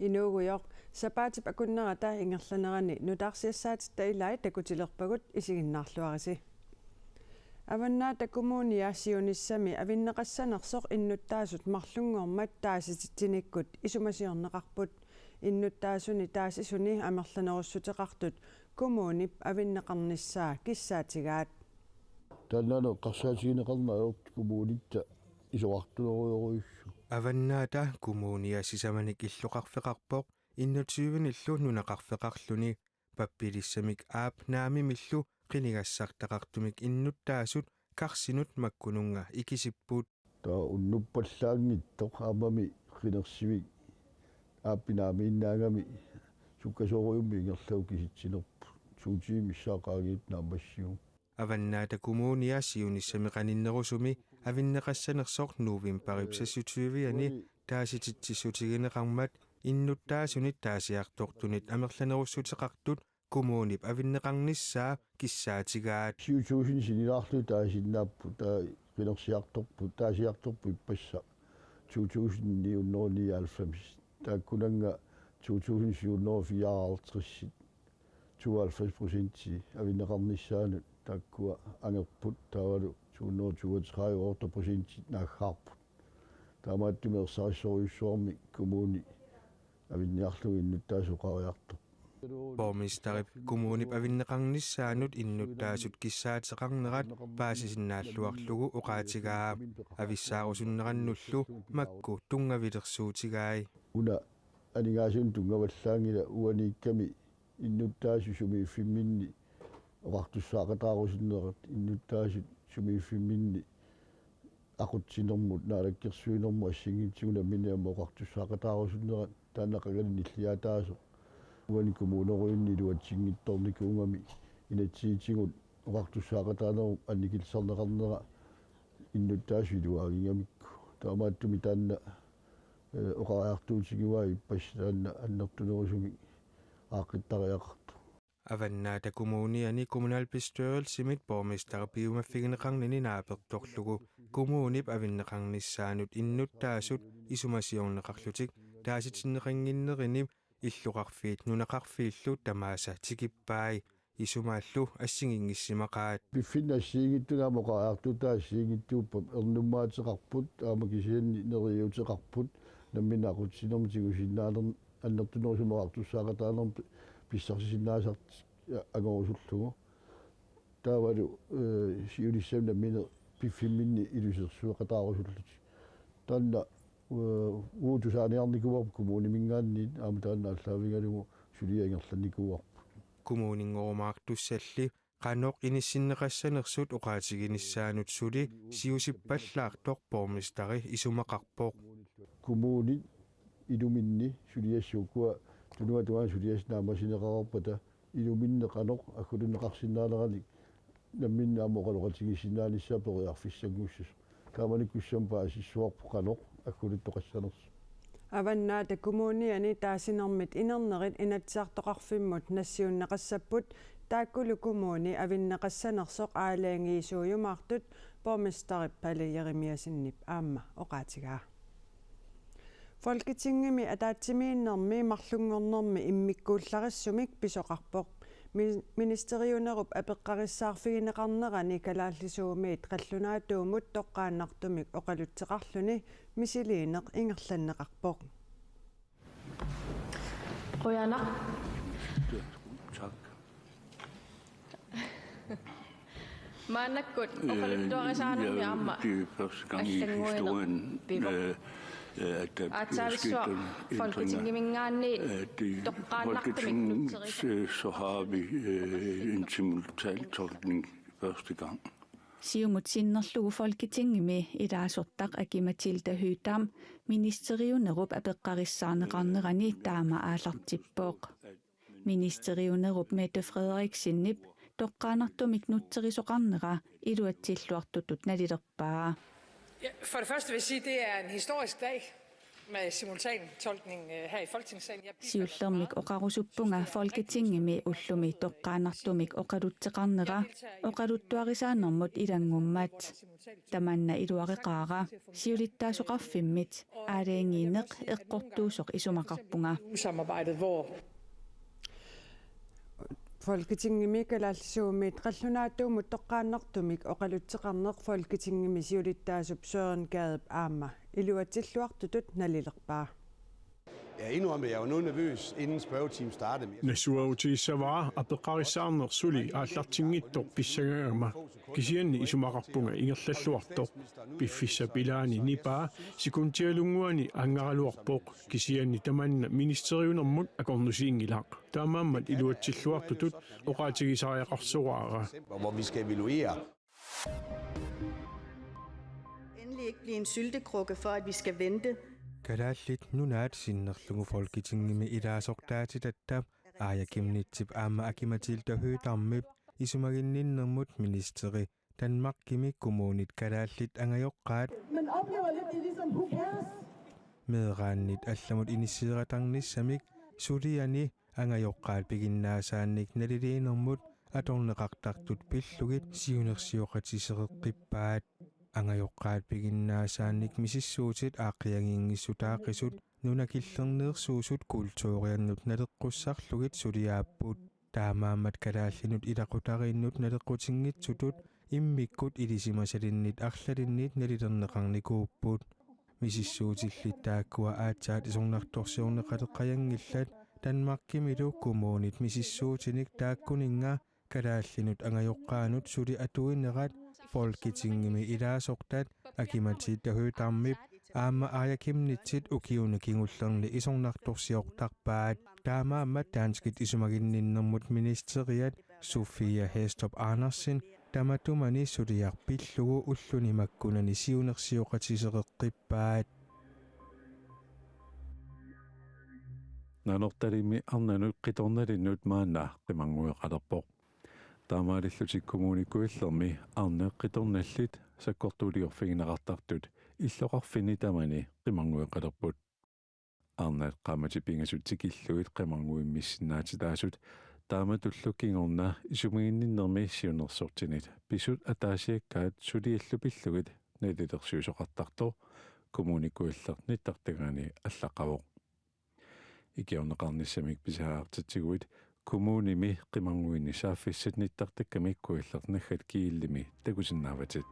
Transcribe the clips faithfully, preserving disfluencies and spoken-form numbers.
Inuugujoq, sapaatip akunnerata ingerlanerani nutaarsiassaatitta ilaat takutilerpagut, isiginnaarluarisi. Avannaata Kommunia siunissami avinneqassanersoq innuttaasut marlunngormat taasititsinikkut isumasiorneqarput. Innuttaasuni taasisuni amerlanerussuteqartut kommunip avinneqarnissaa kissaatigaat. Taannaana eqqarsaatigineqarneq ajortut kommunitta isorartunerujorujussuuvoq. Avannaata Kommunia sisamanik illoqarfeqarpoq enogtyvenillu nunaqarfeqarluni. Pappilissamik aap naamimillu qinigassartaqartumik innuttaasut karsinut makkununnga ikisipput. Taava unnuppallaanngitsoq aammami qinersivik aappi naamiinnaagami sukkasoorujummik ingerlavoq kisitsinerput. To timer missaat qaangiuttut naammassivugut. Avannaata Kommunia siunissami qaninnerusumi avinneqassanersoq novembarip seksogtyve-ani taasititsissutigineqarmat innuttaasunit taasiartortunit amerlanerussuteqartut kommunip avinneqarnissaa kissaatigaat. Syv tusind sinnilaarlugit taasinnaapput, taava qinersiartorput, taasiartorput ippassaq to tusind ni hundrede nioghalvfems. Taakkunannga to tusind syv hundrede fireoghalvtreds, tooghalvfems procent avinneqarnissaanut taakkua angerput, taavalu to hundrede toogtredive, otte procent naaggaarput. Taamaattumik ersarissorujussuarmik kommuni avinniarlugu innuttaasut oqariartorput. Borgmesterip kommunip avinneqarnissaanut innuttaasut kissaateqarnerat paasisinnaalluarlugu oqaatigaa, avissaarusunnerannullu makku tunngavilersuutigai. Una aningaasanut tunngavallaanngilaq, uaniikkami innuttaasut sumiiffimminni oqartussaaqataarusunnerat, innuttaasut sumiiffimminni aqutsinermut, naalakkersuinermut assinngitsuunermini aamma oqartussaaqataarusunnerat, taanna qangali nilliataasoq. Uani kommunerujunni iluatsinngitsoornikuugami inatsisitigut oqartussaaqataanerup annikillisarneqarnera innuttaasut iluaagigamikku. Taamaattumik taanna, eh, oqariartuutigivaa ippassaq taanna annertunerusumik aaqqittariaqartoq. Avannaata Kommuniani kommunalbestyrelsimit borgmesterip piumaffigineqarnini naapertorlugu kommunip avinneqarnissaanut innuttaasut isumasiorneqarlutik taasitinneqannginnerini illoqarfiit nunaqarfiillu tamaasa tikippai, isumaallu assigiinngissimaqaat. Piffinni assigiinngitsunik aamma oqariartuutaa assigiinngitsuupput, ernummaateqarput, aamma kisianni neriuuteqarput, namminneq aqutsinermik tigusinnaanermut annertunerusumik oqartussaaqataanermut pissarsisinnaasartik angorusullugu. Taavalu, eh, siunissami nammineq piffimminni ilitsersueqataarusullutik. Taanna, eh, uagut tusaaniarnikuuarput kommuniminngaanniit, aamma taanna aallaavigalugu suliaq ingerlannikuuarput. Kommuninngoorumaartussalli qanoq inissinneqassanersut oqaatiginissaanut suli siusippallaartoq borgmesteri isumaqarpoq. Kommunit iluminni suliassat, ukua tunuata tungaanut suliassat naammassineqareerpata, iluminni qanoq agguluneqarsinnaaneranik namminneq aamma oqaloqatigiissinnaanissaa periarfissanngussasoq. Taamanikkussamik paasissuarput qanoq agguluttoqassanersoq. Avannaata Kommuniani taasinermit inernerit Inatsisartoqarfimmut nassiunneqassapput, taakkulu kommuni avinneqassanersoq aalajangiisuujumaartut borgmesterip Palle Jeremiassenip aamma oqaatigaa. Folketingimi ataatsimiinnermi marlunngornermi immikkuullarissumik pisoqarpoq. Mi-, ministeriunerup apeqqarissaarfigineqarnerani kalaallisuumiit qallunaatuumut toqqaannartumik oqalutseqarluni misiliineq ingerlanneqarpoq. Qujanaq. Tak. Maannakkut, øh, oqaluttuarisaanermi, ja, aamma, det er første gang i, allannguineq, historien, pivoq, øh, øh, at der er, aatsaavissua, sket den ændring, Folketingiminngaanniit, øh, det, toqqaannartumik, Folketinget, nutserisut, øh, så har vi, øh, en simultantolkning første gang. Siumut sinnerlugu Folketingimi ilaasortaq Aki-Matilda Høegh-Dam ministeriunerup apeqqarissaarneqarnerani taama aallartippoq. Ministeriunerup Mette Frederiksenip toqqaannartumik nutserisoqarnera iluatsilluartutut nalilerpaa. Ja, for det første vil jeg sige, at det er en historisk dag. Med simultantolkning øh, her i Folketingssalen. Jeg bifalder Siullermik oqarusuppunga Folketingimi ullumi toqqaannartumik oqalutseqarnera oqaluttuarisaanermut ilanngummat. Tamanna iluareqaara, siulittaasoqarfimmit aalajangiineq eqqortuusoq isumaqarpunga. EU-samarbejdet, hvor Folketingimi kalaallisuumit qallunaatuumut toqqaannartumik oqalutseqarneq Folketingimi siulittaasup Søren Gadep aamma iluatsilluartutut nalilerpaa. Jeg indrømmer, jeg var noget nervøs, inden spørgetimen startede. Men jeg Nassuerutigissavara apeqqarissaarneq suli aallartinngitsoq pissangagama, kisianni isumaqarpunga ingerlalluartoq. Piffissap ilaani nipaa sekundialunnguani anngaraluarpoq, kisianni tamanna ministeriunermut akornusiinngilaq. Taamaammat iluatsilluartutut oqaatigisariaqarsoraara. Hvor vi skal evaluere. Endelig ikke blive en syltekrukke for, at vi skal vente. Kalaallit Nunaat sinnerlugu Folketingimi ilaasortaatitatta Aaja Chemnitzip aamma Aki-Matilda Høegh-Damip isumaginninnermut ministeri Danmarkimi kommunit kalaallit angajoqqaat Man oplever lidt, det er ligesom, who cares? Meeraannit allamut inisseeratarnissamik suliani angajoqqaat piginnaasaannik naliliinermut atorneqartartut pillugit siunersioqatisereqqippaat. Angajoqqaat piginnaasaannik misissuutit aaqqiagiinngissutaaqisut nunakillerneersuusut kulturiannut naleqqussarlugit suliaapput. Taamaammat kalaallinut ilaqutariinnut naleqqutinngitsutut immikkut ilisimasalinnit arlalinniit nalilerneqarnikuupput. Misissuutillit taakkua aatsaat isornartorsiorneqaleqqajanngillat Danmarkimilu kommunit misissuutinik taakkuninnga kalaallinut angajoqqaanut suli atuinerat Folketingimi ilaasortat Aki-Matilda Høegh-Damip aamma Aaja Chemnitzit ukiuni kingullerni isornartorsiortarpaat. Taamaammat danskit isumaginninnermut ministeriat Sophie Hæstorp Andersen tamatumani suliaq pillugu ulluni makkunani siunersioqatisereqqippaat. Nanortalimmi arnanut qitornalinnut maanna qimanngueqalerpoq. Taamaalillutik Kommune Kujallermi arnat qitornallit sakkortuuliorfigineqartartut illoqarfinni tamani qimanngueqalerput. Arnat qaammatit pingasut tikillugit qimannguimmissinnaatitaasut taamatullu kingorna isumaginninnermi siunnersortinit pisut ataasiakkaat suliallu pillugit nalilersuisoqartartoq Kommune Kujalleq nittartagaani allaqqavoq. Ikiorneqarnissamik pisariaqartitsiguit kommunimi qimannguini saaffissat nittartakkamik Kujalleq naggat gl-imi takusinnaavatit.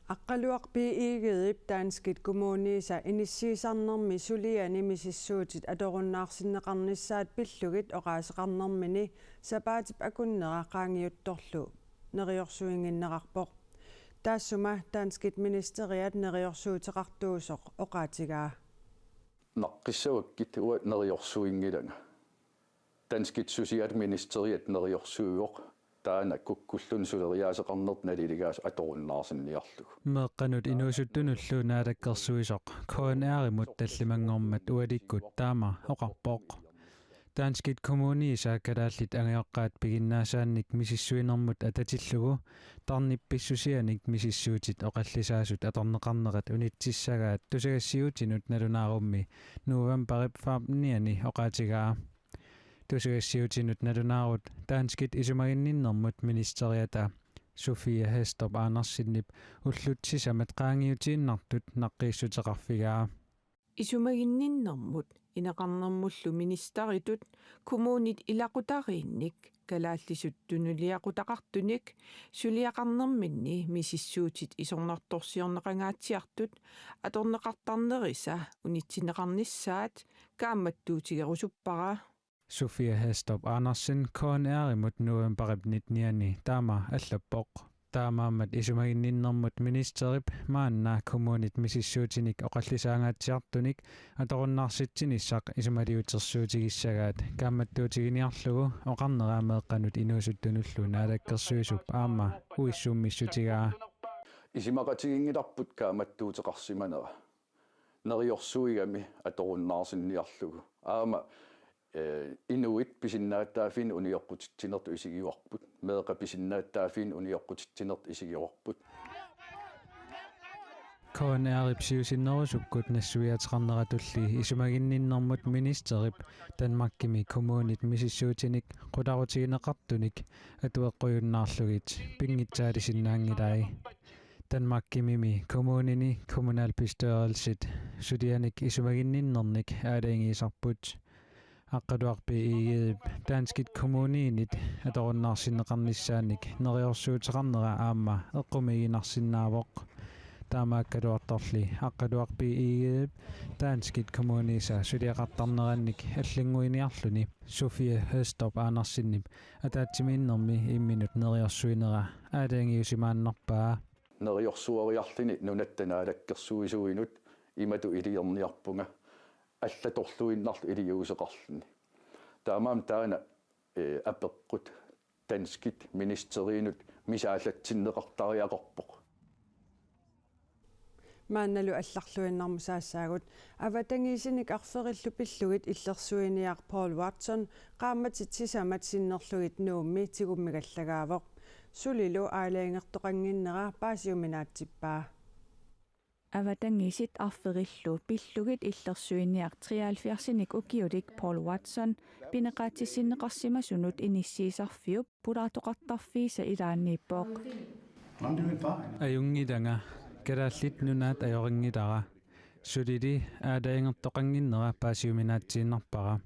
Aqqaluaq B. Egedep danskit kommuniisa inissiisarnermi suliani misissuutit atorunnaarsinneqarnissaat pillugit oqaaseqarnermini sapaatip akunnera qaangiuttorlu neriorsuinnginnerarpoq. Taassuma danskit ministeriat neriorsuuteqartuusoq oqaatigaa. Naqqissavakkit uanga neriorsuinngilanga. Danskit susiat ministeriat neriorsuivoq taanna kukkulluni suleriaaseqarnertut naliligaasa atorunnaarsinniarlugu. Meeqqanut inuusuttunullu naalakkersuisoq K N R-imut tallimanngormat ualikkut taama oqarpoq. Danskit kommuniisa kalaallit angajoqqaat piginnaasaannik misissuinermut atatillugu tarnip pissusianik misissuutit oqallisaasut atorneqarnerat unitsissagaat tusagassiuutinut nalunaarummi novembarip femtenianni oqaatigaa. Tusagassiuutinut nalunaarut danskit isumaginninnermut ministeriata Sophie Hæstorp Andersenip ullut sisamat qaangiutiinnartut naqqiissuteqarfigaa. Isumaginninnermut ineqarnermullu ministeritut kommunit ilaqutariinnik kalaallisut tunuliaqutaqartunik suliaqarnerminni misissuutit isornartorsiorneqangaatsiartut atorneqartarnerisa unitsinneqarnissaat kaammattuutigerusuppara. Sophie Hæstorp Andersen K N R-imut novembarip nittennianni taama allappoq. Taamaammat isumaginninnermut ministerip maanna kommunit misissuutinik oqallisaangaatsiartunik atorunnaarsitsinissaq isumaliutersuutigissagaat kaammattuutiginiarlugu oqarnera meeqqanut inuusuttunullu naalakkersuisup aamma uissummissutigaa. Isumaqatiginngilarput kaammattuuteqarsimanera neriorsuigami atorunnaarsinniarlugu. Aamma eh, inuit pisinnaatitaaffiinik unioqqutitsinertut isigivarput. Meeqqat pisinnaatitaaffiinik unioqqutitsinertut isigivarput. K N R-ip siusinnerusukkut nassuiaateqarneratulli isumaginninnermut ministerip Danmarkimi kommunit misissuutinik qularutigineqartunik atueqqujunnaarlugit pinngitsaalisinnaanngilai. Danmarkimimi kommunini kommunalbestyrelsit sulianik isumaginninnernik aalajangiisarput. Aqqaluaq B. Egedep danskit kommuniinit atorunnaarsinneqarnissaanik neriorsuuteqarnera aamma eqqumiiginarsinnaavoq. Taamaakkaluartorli Aqqaluaq B. Egedep danskit kommuniisa suliaqartarnerannik allannguiniarluni Sofie Høstorp Andersenip ataatsimiinnermi imminut neriorsuinera aalajangiusimaannarpaa. Neriorsueriarluni Nunatta Naalakkersuisuinut imatut iliorniarpunga allatorluinnarlugu iliuuseqarluni. Taamaammat taanna, eh, apeqqut danskit ministeriinut misaallatsinneqartariaqarpoq. Maannalu allarluinnarmut saassaagut. Avatangiisinik arferillu pillugit illersuiniaq Paul Watson qaammatit sisamat sinnerlugit Nuummi tigummigallagaavoq. Sulilu aalajangertoqannginnera paasiuminaatsippaa. Avatangiisit arferillu pillugit illersuiniaq treoghalvfjerdsinik ukiulik Paul Watson pineqaatissinneqarsimasunut inissiisarfiup pulaartoqartarfiisa ilaanniippoq. I'm doing fine. Ajunngilanga, Kalaallit Nunaat ajorinngillara. Sulili aalajangertoqannginnera paasiuminaatsiinnarpara.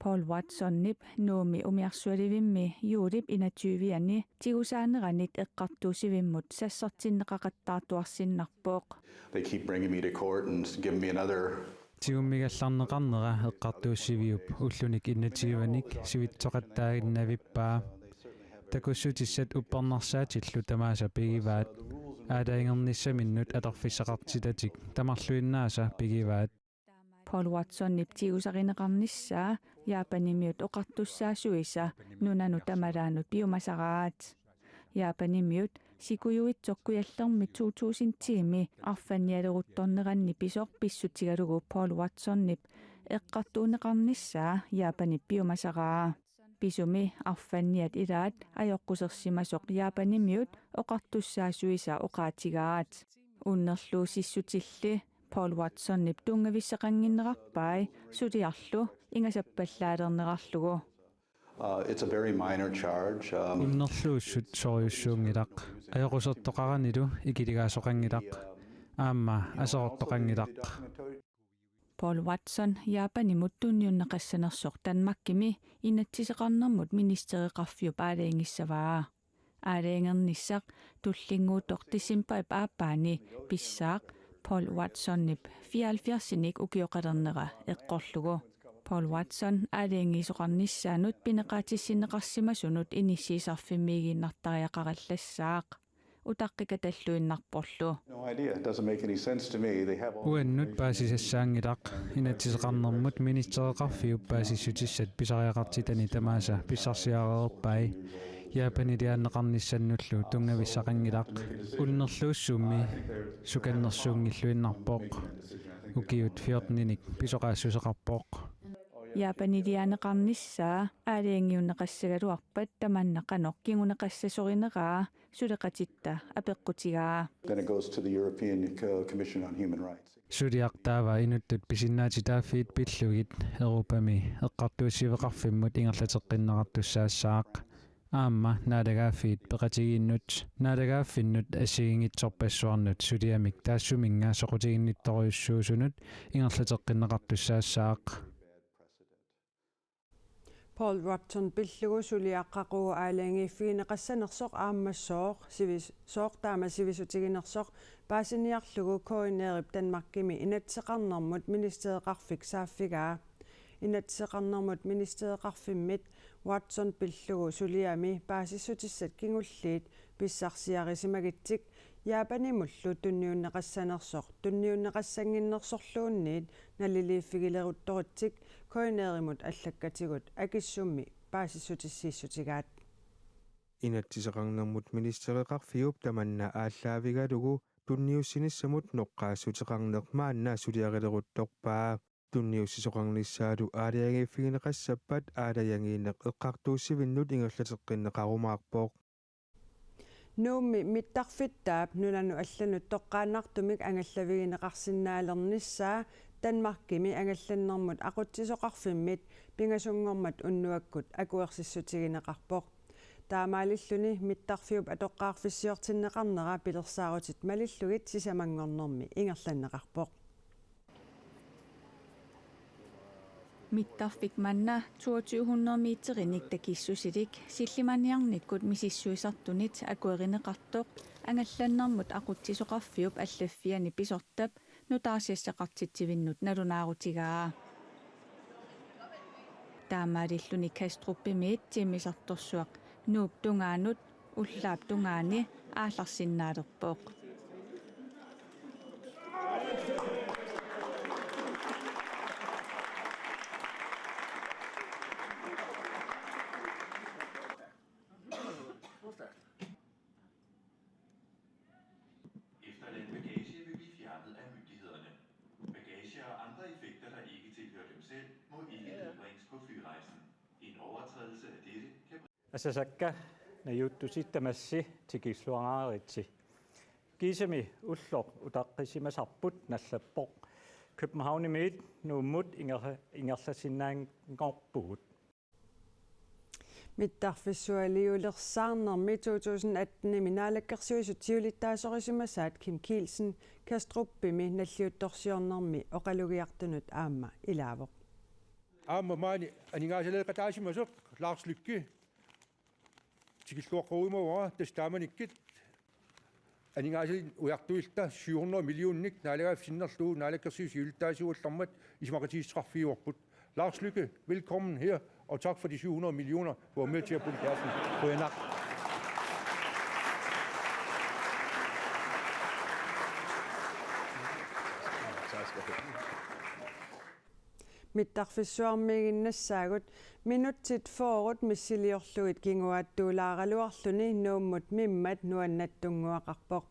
Paul Watsonip Nuummi umiarsualivimmi juulip enogtyve-ani tigusaaneranit eqqartuussivimmut sassartinneqaqattaartuarsinnarpoq. They keep bringing me to court and give me another. Tigummigallarneqarnera eqqartuussiviup ullunik enogtyve-nik sivitsoqattaaginnavippaa. Takussutissat uppernarsaatillu tamaasa pigivaat. Aalajangernissaminnut atorfissaqartitatik tamarluinnaasa pigivaat. Paul Watsonip tigusarineqarnissaa Japanimiut oqartussaasuisa nunanut tamalaanut piumasaraat. Japanimiut sikujuitsoq Kujallermi to tusind ti-mi arfannialeruttorneranni pisoq pissutigalugu Paul Watsonip eqqartuunneqarnissaa Japanip piumasaraa. Pisumi arfanniat ilaat ajoqusersimasoq Japanimiut oqartussaasuisa oqaatigaat. Unnerluusissutilli Paul Watsonip tunngavissaqannginnerarpai suliarlu ingasappallaalernerarlugu. Uh, it's a very minor charge. Um, Unnerluussut sorujussuunngilaq. Ajoqusertoqaranilu ikiligaasoqanngilaq. Aamma aserortoqanngilaq. Paul Watson Japanimut tunniunneqassanersoq Danmarkimi inatsiseqarnermut ministereqarfiup aalajangissavaa. Aalajangernissaq tullinnguuttoq decembarip aappaani pissaaq Paul Watsonip fireoghalvfjerdsinik ukioqalernera eqqorlugu. Paul Watson aalajangiisoqarnissaanut pineqaatissinneqarsimasunut inissiisarfimmiiginnartariaqarallassaaq. Utaqqikatalluinnarporlu. No idea. It doesn't make any sense to me. They have all. Uannut paasisassaanngilaq, inatsiseqarnermut ministereqarfiup paasissutissat pisariaqartitani tamaasa pissarsiareerpai. Japaniliaanneqarnissannullu tunngavissaqanngilaq. Unnerluussummi sukannersuunngilluinnarpoq. Ukiut fjorteninik pisoqaassuseqarpoq. Japaniliaanneqarnissaa aalajangiunneqassagaluarpat tamanna qanoq kinguneqassasorineraa suleqatitta apeqqutigaa. Then it goes to the European, uh, Commission on Human Rights. Suliaq taava inuttut pisinnaatitaaffiit pillugit Europami eqqartuussiveqarfimmut ingerlateqqinneqartussaassaaq. Aamma naalagaaffiit peqatigiinnut naalagaaffinnut assigiinngitsorpassuarnut suliamik taassuminnga soqutiginnittorujussuusunut ingerlateqqinneqartussaassaaq. Paul Watson pillugu suliaq qaqugu aalajangiiffigineqassanersoq aamma sooq sivis-, sooq taama sivisutiginersoq paasiniarlugu K N R-ip Danmarkimi inatsiseqarnermut ministereqarfik saaffigaa. Inatsiseqarnermut ministereqarfimmit Watson pillugu suliami paasissutissat kingulliit pissarsiarisimagitsik Japanimullu tunniunneqassanersoq tunniunneqassannginnersorluunniit naliliiffigileruttoritsik K N R-imut allakkatigut akissummi paasissutissiissutigaat. Inatsiseqarnermut ministereqarfiup tamanna aallaavigalugu tunniussinissamut noqqaassuteqarneq maanna suliarileruttorpaa. Tunniussisooqarnissaalu aalajangiiffigineqassappat aalajangiinneq eqqartuussivinnut ingerlateqqinneqarumaarpoq. Nuummi mittarfittaap nunanut allanut toqqaannartumik angallavigineqarsinnaalernissaa Danmarkimi angallannermut aqutsisoqarfimmit pingasunngormat unnuakkut akuersissutigineqarpoq. Taamaalilluni mittarfiup atoqqaarfissiortinneqarnera pilersaarutit malillugit sisamanngornermi ingerlanneqarpoq. Mittarfik manna toogtyve hundrede meterinik takissusilik sillimaniarnikkut misissuisartunit akuerineqartoq angallannermut aqutsisoqarfiup allaffiani pisortap nutaarsiassaqartitsivinnut nalunaarutigaa. Taamaalilluni Kastrupimiit timmisartorsuaq Nuup tungaanut ullaap tungaani aallarsinnaalerpoq. Efterladt bagage vil blive fjernet af myndighederne. Bagage og andre effekter, der ikke tilhører dem selv, må ikke medbringes på flyrejsen. En overtrædelse af dette kan Asasakka najuuttusi tamassi tikilluaraaritsi. Kiisami ulloq utaqqisimasarput nallappoq. Københavnimiit Nuummut inger-, ingerlassinnaanngorpugut. Mittarfissualiulersaarnermi to tusind atten-imi naalakkersuisut siulittaasorisimasaat Kim Kielsen Kastrupimi nalliuttorsiornermi oqalugiartunut aamma ilaavoq. Aamma maani aningaasaleeqataasimasoq Lars Løkke tikilluaqqorumavara, tassa taamanikkut aningaasaliit ujartuilluta syv hundrede millioner naalagaaffissinnarlugu naalakkersuisut siulittaasuugallarmat isumaqatigiissuteqarfigivarput. Lars Løkke, velkommen her, og tak for de syv hundrede millioner, du var med til at putte i kassen. Qujanaq. Tak skal du have. Mittarfissuarmiiginnassaagut minutsit fyrret missiliorlugit kinguaattuulaaraluarluni Nuummut mimmat nuannattunnguaqarpoq.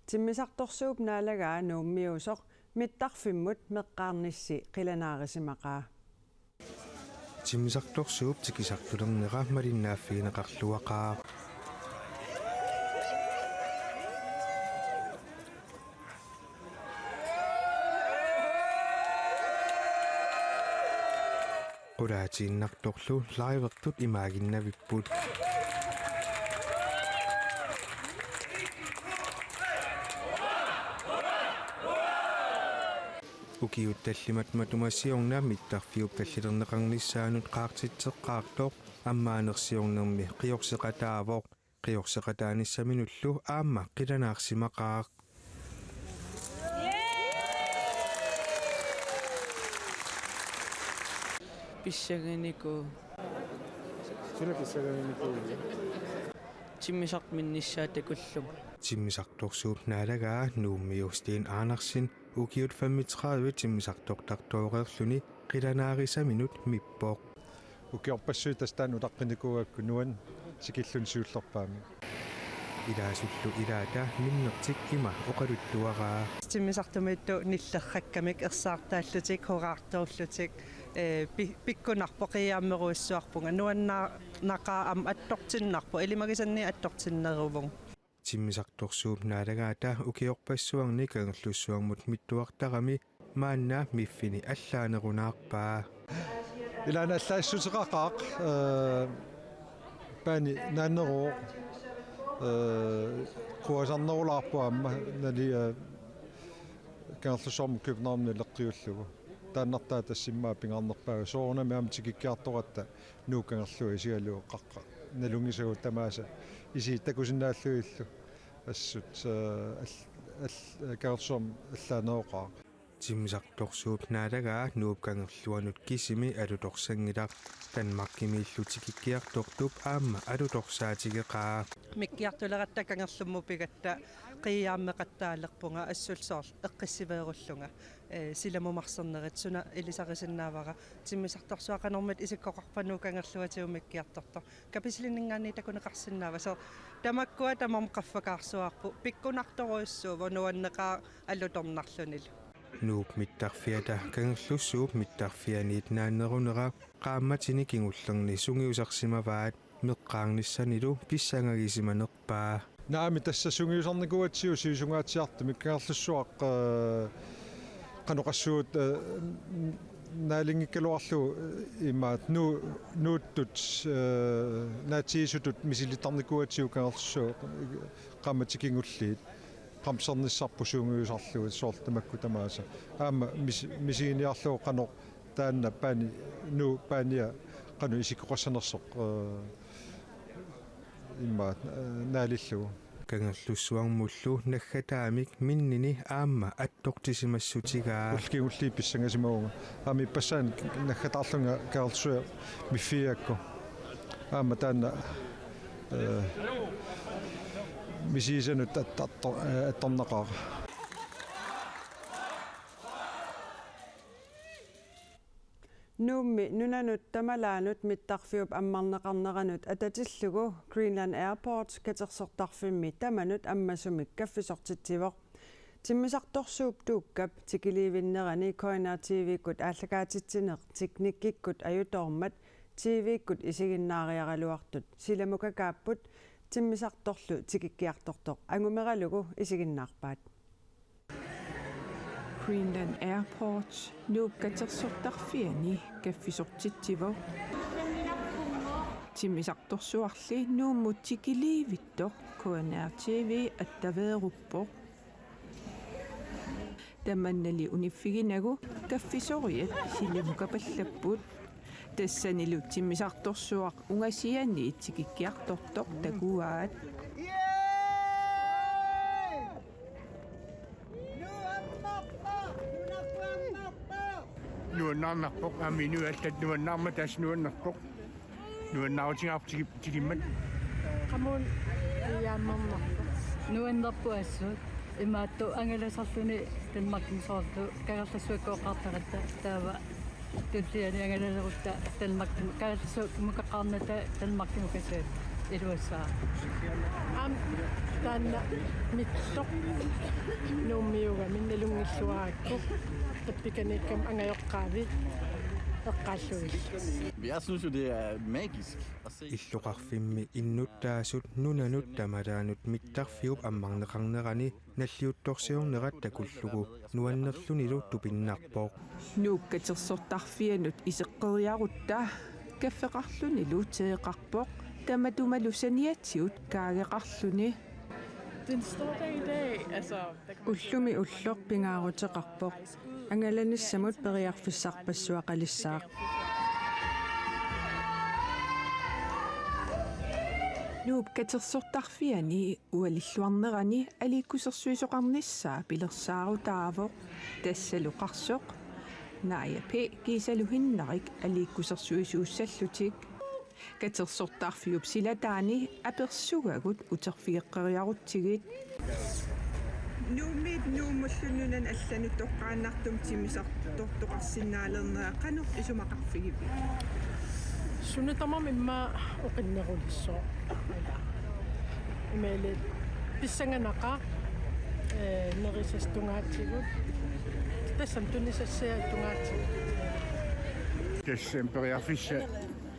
Timmisartorsuup naalagaa Nuummiusoq mittarfimmut meqqaarnissi qilanaarisimaqaa. Timmisartorsuup tikisartulernera malinnaaffigineqarluaqaaq. Qulaatiinnartorlu livertut imaaginnavipput. Ukiut tallimat matuma siorna mittarfiup tallilerneqarnissaanut qaartitseqqaartoq ammaanersiornermi qiorseqataavoq. Qiorseqataanissaminullu aamma qilanaarsimaqaaq. Pissanganikuu. Suna pissanganikuu. Timmisartuminnissaa takullunga. Timmisartorsuup naalagaa Nuummiu Steen Andersen ukiut femogtredive timmisartortartooreerluni qilanaarisaminut mippoq. Ukiorpassuit tassa taanna utaqqinikuugakku nuann- tikilluni siullerpaamik. Ilaasullu ilaata minnertik ima oqaluttuaraa. Timmisartumiittut nillerrakkamik ersaartaallutik, hurraartuullutik, ee, pi-, pikkunarpoq, qiiaammerujussuarpunga, nuannaarnaqaaq aamma attortinnarpoq, ilimagisannik attortinneruvunga. Timmisartorsuup naalagaata ukiorpassuarni Kangerlussuarmut mittuartarami maanna miffini allaanerunaarpaa. Ilaanni allaassuteqaqaaq, ee, paani naanneruvoq, ee, quasarnerulaarpoq aamma nali, ee, Kangerlussuarmut Københavnimut naleqqiullugu. Taannartaa tassa immaqa pingaarnerpaavoq soorunami aamma tikikkiartoratta Nuup Kangerlua isigalugu qaqqaq nalunngisagut tamaasa isiit takusinnaallugillu assut, ee, al-, al-, Kangerlussuarmut allaaneroqaaq. Timmisartorsuup naalagaa Nuup Kangerluanut kisimi alutorsanngilaq. Danmarkimiillu tikikkiartortup aamma alutorsaatigeqaa. Mikkiartuleratta Kangerlummut pigatta qiiaammeqattaalerpunga, assullu soorlu eqqissiveerullunga, ee, silamumarsarnerit suna ilisarisinnaavara, timmisartorsuaq qanormita isikkoqarpa Nuup Kangerluatigut mikkiartortoq. Kapisilinngaanniit takuneqarsinnaava? Soorlu tamakkua tamarmik qaffakaarsuarput, pikkunartorujussuuvoq, nuanneqaaq alutornarlunilu. Nuup mittarfiata Kangerlussuup mittarfianiit naannerunera qaammatini kingullerni sungiusarsimavaat, meqqaarnissanilu pissangagisimanerpaa. Naamik, tassa sungiusarnikuugatsigu sivisungaatsiartumik Kangerlussuaq, eh, qanoq oqassuunga, eh, naalinngikkaluarlugu, eh, imaattoq nu-, nuuttut, eh, naatsigisutut misilittarnikuugatsigu Kangerlussuaq, eh, qaammatit kingulliit. Qamsernissarput sungiusarlugu soorlu tamakku tamaasa. Aamma mis-, misiginiarlugu qanoq taanna paani-, Nuup paania qanoq isikkoqassanersoq, eh, immaqa, eh, naalillugu. Kangerlussuarmullu naggataamik minnini aamma attortisimassutigaa. Ullut kingulliit pissangasimavunga. Aamma ippassaq naggataarlunga Kangerlussuaq miffiigakku. Aamma taanna, eh, misigisanut at-, attor-, eh, attornaqaaq. Nuummi nunanut tamalaanut mittarfiup ammarneqarneranut atatillugu Greenland Airports katersortarfimmi tamanut ammasumik kaffisortitsivoq. Timmisartorsuup Nuukkap tikiliivinnerani K N R T V-kkut aallakaatitsineq teknikkikkut ajutoormat T V-kkut isiginnaariaraluartut silamukakaapput, timmisartorlu tikikkiartortoq angumeralugu isiginnaarpaat. Greenland Airports Nuup katersortarfiani kaffisortitsivoq. Timmisartorsuarli Nuummut tikiliivittoq K N R T V attaveeruppoq. Tamannali uniffiginagu kaffisoriat silamukapallapput. Tassanilu timmisartorsuaq ungasianiit tikikkiartortoq takuaat. Nuannaarnarpoq, aamma inuit allat nuannaarmata tassa nuannerpoq. Nuannaarutigaarput tigi-, tigimmat. Qamuuna ijaammarnarpoq. Nuannerpoq assut. Imaattoq angalasarluni Danmarkimi soorlu Kangerlussuakkooqqaartaratta taava tulliani angalalerutta Danmarkimut, Kangerlussuakkooqqaarnata Danmarkimukasiat iluassaaq. Aamma taanna mittoq Nuummiugami nalunngilluarakku, qappikaniikkami angajoqqaavi eqqaallugillu. Jeg synes jo, det er magisk at se. Illoqarfimmi innuttaasut nunanut tamalaanut mittarfiup ammarneqarnerani nalliuttorsiornerat takullugu nuannerlunilu tupinnarpoq. Nuup katersortarfianut iseqqeriarutta kaffeqarlunilu teeqarpoq, tamatumalu saniatigut kaageqarluni. Det er en stor dag i dag. Altså, der kan man... Ullumi ulloq pingaaruteqarpoq. Angalanissamut periarfissarpassuaqalissaaq. Nuup katersortarfiani ualilluarnerani aliikkusersuisoqarnissaa pilersaarutaavoq, tassalu qarsoq Naaja P. kiisalu Hinnarik aliikkusersuisuussallutik. Katersortarfiup silataani apersugagut uterfigeqqeriarutsigit. Nuummiit Nuummullu nunanut allanut toqqaannartumik timmisartortoqarsinnaalernera qanoq isumaqarfigivit? Suna tamarmi immaqa oqinnerulissoq. Ila. Imaali pissanganaqaaq, eh, nerisassat tungaatigut. Tassami tunisassiat tungaatigut. Tassami periarfissaq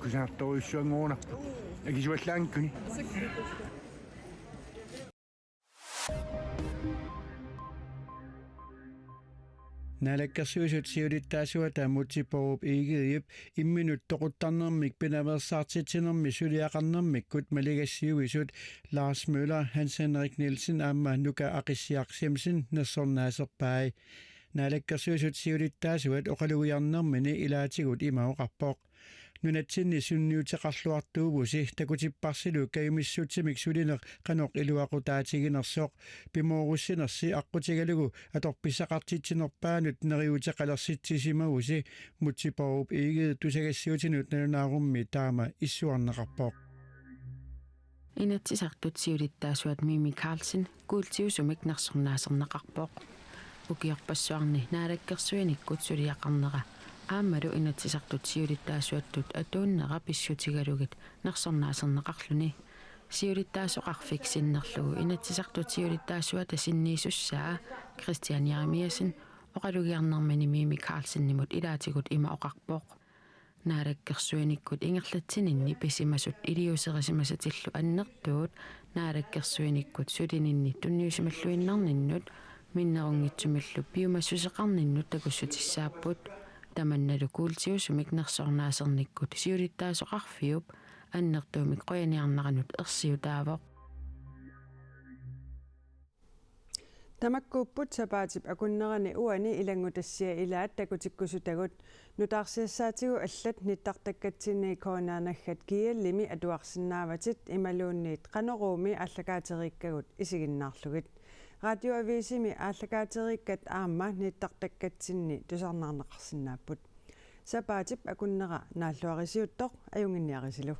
kusanartorujussuanngorunarpoq. Akisuallaanngikkunik. Naalakkersuisut siulittaasuata Múte Bourup Egedep imminut toquttarnermik pinaveersaartitsinermi suliaqarnermikkut maligassiuisut Lars Møller, Hans Henrik Nielsen aamma Nuka Aqissiaq Siemsen nersornaaserpai. Naalakkersuisut siulittaasuat oqalugiarnermini ilaatigut ima oqarpoq: Nunatsinni sunniuteqarluartuuvusi, takutipparsilu kajumissutsimik sulineq qanoq iluaqutaatiginersoq. Pimoorussinersi aqqutigalugu atorpisaqartitsinerpaanut neriuuteqalersitsisimagussi. Múte Bourup Egede tusagassiuutinut nalunaarummi taama issuarneqarpoq. Inatsisartut siulittaasuat Mimi Karlsen kuultiusumik nersornaaserneqarpoq. Ukiorpassuarni naalakkersuinikkut suliaqarnera aammalu Inatsisartut siulittaasuattut atuunnera pissutigalugit nersornaaserneqarluni. Siulittaasoqarfik sinnerlugu Inatsisartut siulittaasuata sinniisussaa Kristian Jeremiassen oqalugiarnermini Mimi Karlsenimut ilaatigut ima oqarpoq: Naalakkersuinikkut ingerlatsininni pisimasut iliuuserisimasatillu annertuut naalakkersuinikkut sulininni tunniusimalluinnarninnut minnerunngitsumillu piumassuseqarninnut takussutissaapput. Tamannalu kuultiusumik nersornaasernikkut siulittaasoqarfiup annertuumik qujaniarneranut ersiutaavoq. Tamakkuupput sapaatip akunnerani uani ilanngutassiat ilaat takutikkusutagut. Nutaarsiassaatigut allat nittartakkatsinni K N R naggat G L-imi atuarsinnaavatit imaluunniit Qanoruumi aallakaateriikkagut isiginnaarlugit. Radioavisimi aallakaateriikkat aamma nittartakkatsinni tusarnaarneqarsinnaapput. Sapaatip akunnera naalluarisiuttoq, ajunnginniarisilu.